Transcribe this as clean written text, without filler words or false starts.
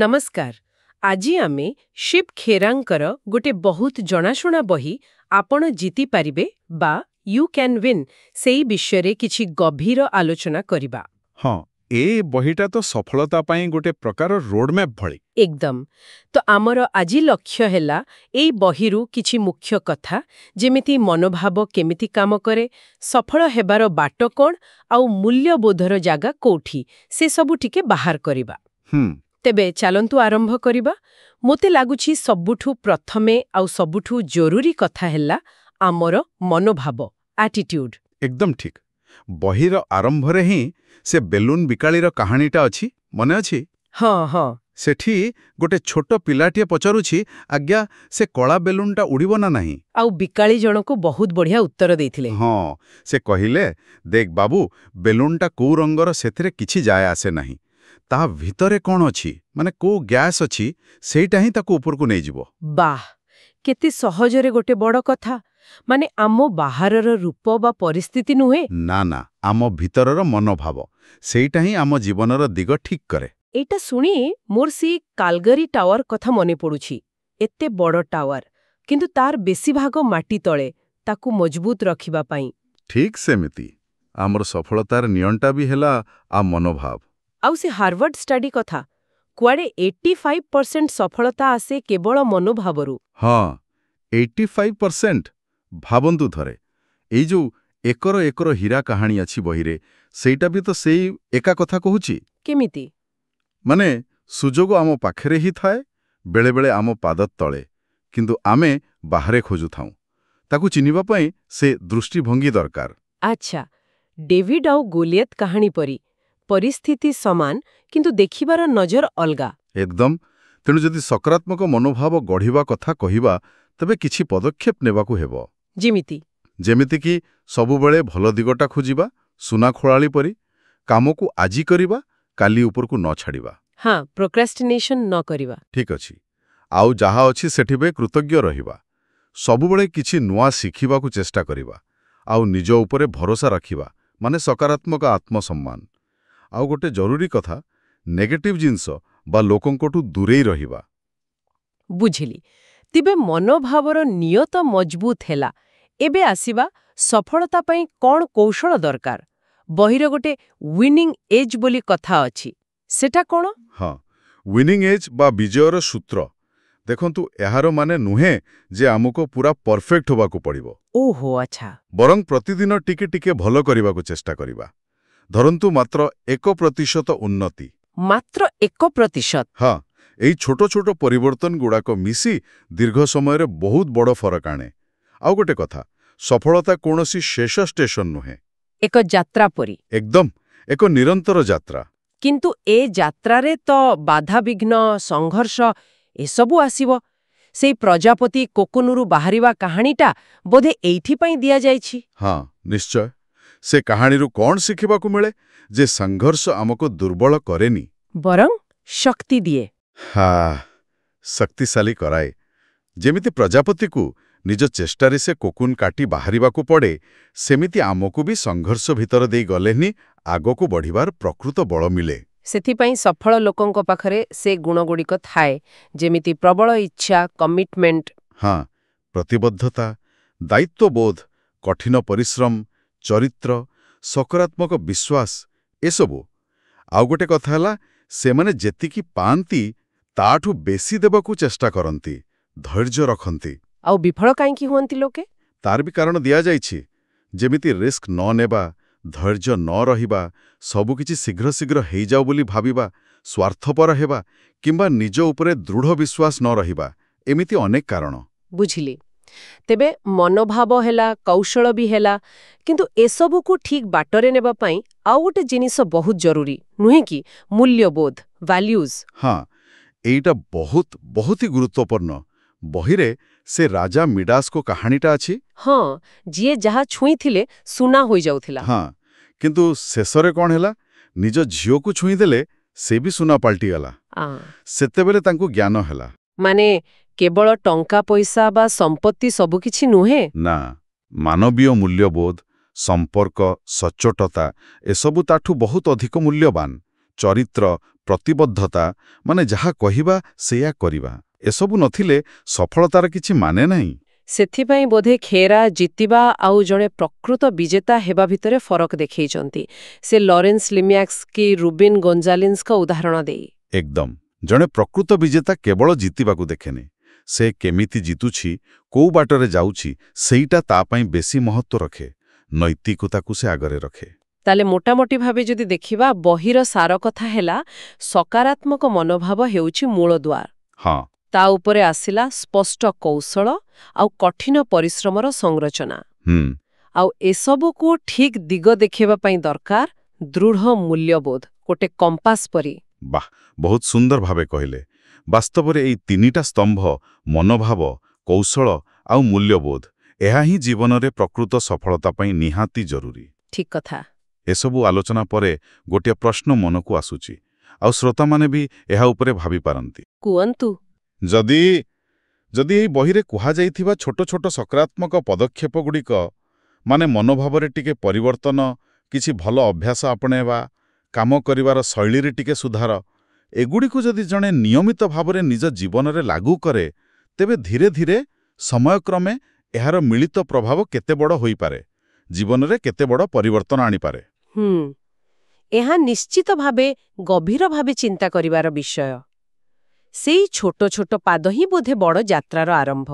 ନମସ୍କାର। ଆଜି ଆମେ ଶିବ ଖେରାଙ୍କର ଗୋଟେ ବହୁତ ଜଣାଶୁଣା ବହି ଆପଣ ଜିତିପାରିବେ ବା you can win, ସେଇ ବିଷୟରେ କିଛି ଗଭୀର ଆଲୋଚନା କରିବା। ହଁ, ଏ ବହିଟା ତ ସଫଳତା ପାଇଁ ଗୋଟେ ପ୍ରକାର ରୋଡମ୍ୟାପ୍ ଭଳି। ଏକଦମ। ତ ଆମର ଆଜି ଲକ୍ଷ୍ୟ ହେଲା ଏଇ ବହିରୁ କିଛି ମୁଖ୍ୟ କଥା, ଯେମିତି ମନୋଭାବ କେମିତି କାମ କରେ, ସଫଳ ହେବାର ବାଟ କ'ଣ ଆଉ ମୂଲ୍ୟବୋଧର ଜାଗା କୋଉଠି, ସେସବୁ ଟିକେ ବାହାର କରିବା। ତେବେ ଚାଲନ୍ତୁ ଆରମ୍ଭ କରିବା। ମୋତେ ଲାଗୁଛି ସବୁଠୁ ପ୍ରଥମେ ଆଉ ସବୁଠୁ ଜରୁରୀ କଥା ହେଲା ଆମର ମନୋଭାବ, ଆଟିଟ୍ୟୁଡ୍। ଏକଦମ ଠିକ୍। ବହିର ଆରମ୍ଭରେ ହିଁ ସେ ବେଲୁନ ବିକାଳିର କାହାଣୀଟା ଅଛି, ମନେ ଅଛି? ହଁ। ସେଠି ଗୋଟେ ଛୋଟ ପିଲାଟିଏ ପଚାରୁଛି, ଆଜ୍ଞା, ସେ କଳା ବେଲୁନଟା ଉଡ଼ିବ ନା ନାହିଁ? ଆଉ ବିକାଳି ଜଣକ ବହୁତ ବଢ଼ିଆ ଉତ୍ତର ଦେଇଥିଲେ। ହଁ, ସେ କହିଲେ, ଦେଖ ବାବୁ, ବେଲୁନଟା କୋଉ ରଙ୍ଗର ସେଥିରେ କିଛି ଯାଏ ଆସେ ନାହିଁ। ତା ଭିତରେ କ'ଣ ଅଛି, ମାନେ କୋଉ ଗ୍ୟାସ୍ ଅଛି, ସେଇଟା ହିଁ ତାକୁ ଉପରକୁ ନେଇଯିବ। ବାଃ, କେତେ ସହଜରେ ଗୋଟେ ବଡ଼ କଥା। ମାନେ ଆମ ବାହାରର ରୂପ ବା ପରିସ୍ଥିତି ନୁହେଁ। ନା, ଆମ ଭିତରର ମନୋଭାବ, ସେଇଟା ହିଁ ଆମ ଜୀବନର ଦିଗ ଠିକ୍ କରେ। ଏଇଟା ଶୁଣି ମୋର ସେଇ କାଲଗରୀ ଟାୱାର କଥା ମନେ ପଡୁଛି। ଏତେ ବଡ଼ ଟାୱାର, କିନ୍ତୁ ତାର ବେଶୀ ଭାଗ ମାଟି ତଳେ, ତାକୁ ମଜବୁତ ରଖିବା ପାଇଁ। ଠିକ୍ ସେମିତି ଆମର ସଫଳତାର ନିଅଣ୍ଟା ବି ହେଲା ଆମ ମନୋଭାବ। ଆଉ ସେ ହାର୍ଭାର୍ଡ ଷ୍ଟଡି କଥା, କୁଆଡ଼େ 85% ସଫଳତା ଆସେ କେବଳ ମନୋଭାବରୁ। ହଁ, 85%। ଭାବନ୍ତୁ ଥରେ। ଏଇ ଯୋଉ ଏକର ଏକର ହୀରା କାହାଣୀ ଅଛି ବହିରେ, ସେଇଟା ବି ତ ସେଇ ଏକା କଥା କହୁଛି। କେମିତି? ମାନେ ସୁଯୋଗ ଆମ ପାଖରେ ହିଁ ଥାଏ, ବେଳେବେଳେ ଆମ ପାଦ ତଳେ, କିନ୍ତୁ ଆମେ ବାହାରେ ଖୋଜୁଥାଉଁ। ତାକୁ ଚିହ୍ନିବା ପାଇଁ ସେ ଦୃଷ୍ଟିଭଙ୍ଗୀ ଦରକାର। ଆଚ୍ଛା, ଡେଭିଡ୍ ଆଉ ଗୋଲିୟତ କାହାଣୀ ପରି, ପରିସ୍ଥିତି ସମାନ କିନ୍ତୁ ଦେଖିବାର ନଜର ଅଲଗା। ଏକଦମ। ତେଣୁ ଯଦି ସକାରାତ୍ମକ ମନୋଭାବ ଗଢ଼ିବା କଥା କହିବା, ତେବେ କିଛି ପଦକ୍ଷେପ ନେବାକୁ ହେବ। ଯେମିତି? ଯେମିତିକି ସବୁବେଳେ ଭଲ ଦିଗଟା ଖୋଜିବା, ସୁନା ଖୋଳାଳି ପରି କାମକୁ ଆଜି କରିବା, କାଲି ଉପରକୁ ନ ଛାଡ଼ିବା। ହଁ, ପ୍ରୋକ୍ରାଷ୍ଟିନେସନ ନ କରିବା। ଠିକ୍ ଅଛି। ଆଉ ଯାହା ଅଛି ସେଥିପାଇଁ କୃତଜ୍ଞ ରହିବା। ସବୁବେଳେ କିଛି ନୂଆ ଶିଖିବାକୁ ଚେଷ୍ଟା କରିବା। ଆଉ ନିଜ ଉପରେ ଭରସା ରଖିବା, ମାନେ ସକାରାତ୍ମକ ଆତ୍ମସମ୍ମାନ। ଆଉ ଗୋଟେ ଜରୁରୀ କଥା, ନେଗେଟିଭ୍ ଜିନିଷ ବା ଲୋକଙ୍କଠୁ ଦୂରେଇ ରହିବା। ବୁଝିଲି। ତେବେ ମନୋଭାବର ନିଅଁା ମଜବୁତ ହେଲା। ଏବେ ଆସିବା ସଫଳତା ପାଇଁ କ'ଣ କୌଶଳ ଦରକାର। ବହିର ଗୋଟେ ୱିନିଂ ଏଜ୍ ବୋଲି କଥା ଅଛି, ସେଟା କ'ଣ? ହଁ, ୱିନିଂ ଏଜ୍ ବା ବିଜୟର ସୂତ୍ର। ଦେଖନ୍ତୁ, ଏହାର ମାନେ ନୁହେଁ ଯେ ଆମକୁ ପୁରା ପରଫେକ୍ଟ ହେବାକୁ ପଡ଼ିବ। ଓହୋ, ଆଚ୍ଛା। ବରଂ ପ୍ରତିଦିନ ଟିକେ ଟିକେ ଭଲ କରିବାକୁ ଚେଷ୍ଟା କରିବା। ଧରନ୍ତୁ ମାତ୍ର 1% ଉନ୍ନତି। ମାତ୍ର 1%? ହଁ, ଏଇ ଛୋଟ ଛୋଟ ପରିବର୍ତ୍ତନ ଗୁଡ଼ାକ ମିଶି ଦୀର୍ଘ ସମୟରେ ବହୁତ ବଡ଼ ଫରକ ଆଣେ। ଆଉ ଗୋଟେ କଥା, ସଫଳତା କୌଣସି ଶେଷ ଷ୍ଟେସନ ନୁହେଁ। ଏକ ଯାତ୍ରା ପରି। ଏକଦମ, ଏକ ନିରନ୍ତର ଯାତ୍ରା। କିନ୍ତୁ ଏ ଯାତ୍ରାରେ ତ ବାଧାବିଘ୍ନ, ସଂଘର୍ଷ ଏସବୁ ଆସିବ। ସେଇ ପ୍ରଜାପତି କୋକୁନରୁ ବାହାରିବା କାହାଣୀଟା ବୋଧେ ଏଇଥିପାଇଁ ଦିଆଯାଇଛି। ହଁ, ନିଶ୍ଚୟ। ସେ କାହାଣୀରୁ କ'ଣ ଶିଖିବାକୁ ମିଳେ ଯେ ସଂଘର୍ଷ ଆମକୁ ଦୁର୍ବଳ କରେନି, ବରଂ ଶକ୍ତି ଦିଏ। ହା, ଶକ୍ତିଶାଳୀ କରାଏ। ଯେମିତି ପ୍ରଜାପତିକୁ ନିଜ ଚେଷ୍ଟାରେ ସେ କୋକୁନ କାଟି ବାହାରିବାକୁ ପଡ଼େ, ସେମିତି ଆମକୁ ବି ସଂଘର୍ଷ ଭିତର ଦେଇ ଗଲେ ହିଁ ଆଗକୁ ବଢ଼ିବାର ପ୍ରକୃତ ବଳ ମିଳେ। ସେଥିପାଇଁ ସଫଳ ଲୋକଙ୍କ ପାଖରେ ସେ ଗୁଣଗୁଡ଼ିକ ଥାଏ, ଯେମିତି ପ୍ରବଳ ଇଚ୍ଛା, କମିଟମେଣ୍ଟ। ହଁ, ପ୍ରତିବଦ୍ଧତା, ଦାୟିତ୍ୱବୋଧ, କଠିନ ପରିଶ୍ରମ, ଚରିତ୍ର, ସକାରାତ୍ମକ ବିଶ୍ୱାସ, ଏସବୁ। ଆଉ ଗୋଟେ କଥା ହେଲା, ସେମାନେ ଯେତିକି ପାଆନ୍ତି ତାଠୁ ବେଶୀ ଦେବାକୁ ଚେଷ୍ଟା କରନ୍ତି, ଧୈର୍ଯ୍ୟ ରଖନ୍ତି। ଆଉ ବିଫଳ କାହିଁକି ହୁଅନ୍ତି ଲୋକେ? ତାର ବି କାରଣ ଦିଆଯାଇଛି, ଯେମିତି ରିସ୍କ ନ ନେବା, ଧୈର୍ଯ୍ୟ ନ ରହିବା, ସବୁକିଛି ଶୀଘ୍ର ଶୀଘ୍ର ହେଇଯାଉ ବୋଲି ଭାବିବା, ସ୍ୱାର୍ଥପର ହେବା କିମ୍ବା ନିଜ ଉପରେ ଦୃଢ଼ ବିଶ୍ୱାସ ନ ରହିବା, ଏମିତି ଅନେକ କାରଣ। ବୁଝିଲି। ତେବେ ମନୋଭାବ ହେଲା, କୌଶଳ ବି ହେଲା, କିନ୍ତୁ ଏସବୁକୁ ଠିକ୍ ବାଟରେ ନେବା ପାଇଁ ଆଉ ଗୋଟେ ଜିନିଷ ବହୁତ ଜରୁରୀ, ନୁହେଁ କି? ମୂଲ୍ୟବୋଧ, ଭ୍ୟାଲ୍ୟୁଜ୍। ହଁ, ଏଇଟା ବହୁତ ବହୁତ ହି ଗୁରୁତ୍ୱପୂର୍ଣ୍ଣ। ବହିରେ ସେ ରାଜା ମିଡାସଙ୍କ କାହାଣୀଟା ଅଛି। ହଁ, ଯିଏ ଯାହା ଛୁଇଁଥିଲେ ସୁନା ହୋଇଯାଉଥିଲା। ହଁ, କିନ୍ତୁ ଶେଷରେ କ'ଣ ହେଲା? ନିଜ ଝିଅକୁ ଛୁଇଁଦେଲେ, ସେ ବି ସୁନା ପାଲଟିଗଲା। ସେତେବେଳେ ତାଙ୍କୁ ଜ୍ଞାନ ହେଲା। ମାନେ କେବଳ ଟଙ୍କା ପଇସା ବା ସମ୍ପତ୍ତି ସବୁକିଛି ନୁହେଁ। ନା, ମାନବୀୟ ମୂଲ୍ୟବୋଧ, ସମ୍ପର୍କ, ସଚ୍ଚୋଟତା, ଏସବୁ ତାଠୁ ବହୁତ ଅଧିକ ମୂଲ୍ୟବାନ। ଚରିତ୍ର, ପ୍ରତିବଦ୍ଧତା, ମାନେ ଯାହା କହିବା ସେଇଆ କରିବା, ଏସବୁ ନଥିଲେ ସଫଳତାର କିଛି ମାନେ ନାହିଁ। ସେଥିପାଇଁ ବୋଧେ ଖେରା ଜିତିବା ଆଉ ଜଣେ ପ୍ରକୃତ ବିଜେତା ହେବା ଭିତରେ ଫରକ ଦେଖେଇଛନ୍ତି, ସେ ଲରେନ୍ସ ଲିମିଆକ୍ସ କି ରୁବିନ୍ ଗୋଞ୍ଜାଲିନ୍ସଙ୍କ ଉଦାହରଣ ଦେଇ। ଏକଦମ। ଜଣେ ପ୍ରକୃତ ବିଜେତା କେବଳ ଜିତିବାକୁ ଦେଖେନି, ସେ କେମିତି ଜିତୁଛି, କୋଉ ବାଟରେ ଯାଉଛି, ସେଇଟା ତା ପାଇଁ ବେଶୀ ମହତ୍ତ୍ୱ ରଖେ। ନୈତିକତାକୁ ସେ ଆଗରେ ରଖେ। ତାହେଲେ ମୋଟାମୋଟି ଭାବେ ଯଦି ଦେଖିବା, ବହିର ସାର କଥା ହେଲା, ସକାରାତ୍ମକ ମନୋଭାବ ହେଉଛି ମୂଳଦୁଆ। ହଁ। ତା ଉପରେ ଆସିଲା ସ୍ପଷ୍ଟ କୌଶଳ ଆଉ କଠିନ ପରିଶ୍ରମର ସଂରଚନା। ଆଉ ଏସବୁକୁ ଠିକ୍ ଦିଗ ଦେଖେଇବା ପାଇଁ ଦରକାର ଦୃଢ଼ ମୂଲ୍ୟବୋଧ, ଗୋଟେ କମ୍ପାସ ପରି। ବାଃ, ବହୁତ ସୁନ୍ଦର ଭାବେ କହିଲେ। ବାସ୍ତବରେ ଏଇ ତିନିଟା ସ୍ତମ୍ଭ, ମନୋଭାବ, କୌଶଳ ଆଉ ମୂଲ୍ୟବୋଧ, ଏହା ହିଁ ଜୀବନରେ ପ୍ରକୃତ ସଫଳତା ପାଇଁ ନିହାତି ଜରୁରୀ। ଠିକ୍ କଥା। ଏସବୁ ଆଲୋଚନା ପରେ ଗୋଟିଏ ପ୍ରଶ୍ନ ମନକୁ ଆସୁଛି, ଆଉ ଶ୍ରୋତାମାନେ ବି ଏହା ଉପରେ ଭାବିପାରନ୍ତି। କୁହନ୍ତୁ। ଯଦି ଯଦି ଏହି ବହିରେ କୁହାଯାଇଥିବା ଛୋଟ ଛୋଟ ସକାରାତ୍ମକ ପଦକ୍ଷେପଗୁଡ଼ିକ, ମାନେ ମନୋଭାବରେ ଟିକେ ପରିବର୍ତ୍ତନ, କିଛି ଭଲ ଅଭ୍ୟାସ ଆପଣେଇବା, କାମ କରିବାର ଶୈଳୀରେ ଟିକେ ସୁଧାର, ଏଗୁଡ଼ିକୁ ଯଦି ଜଣେ ନିୟମିତ ଭାବରେ ନିଜ ଜୀବନରେ ଲାଗୁ କରେ, ତେବେ ଧୀରେ ଧୀରେ ସମୟକ୍ରମେ ଏହାର ମିଳିତ ପ୍ରଭାବ କେତେ ବଡ଼ ହୋଇପାରେ, ଜୀବନରେ କେତେ ବଡ଼ ପରିବର୍ତ୍ତନ ଆଣିପାରେ? ଏହା ନିଶ୍ଚିତ ଭାବେ ଗଭୀର ଭାବେ ଚିନ୍ତା କରିବାର ବିଷୟ। ସେଇ ଛୋଟ ଛୋଟ ପାଦ ହିଁ ବୋଧେ ବଡ଼ ଯାତ୍ରାର ଆରମ୍ଭ।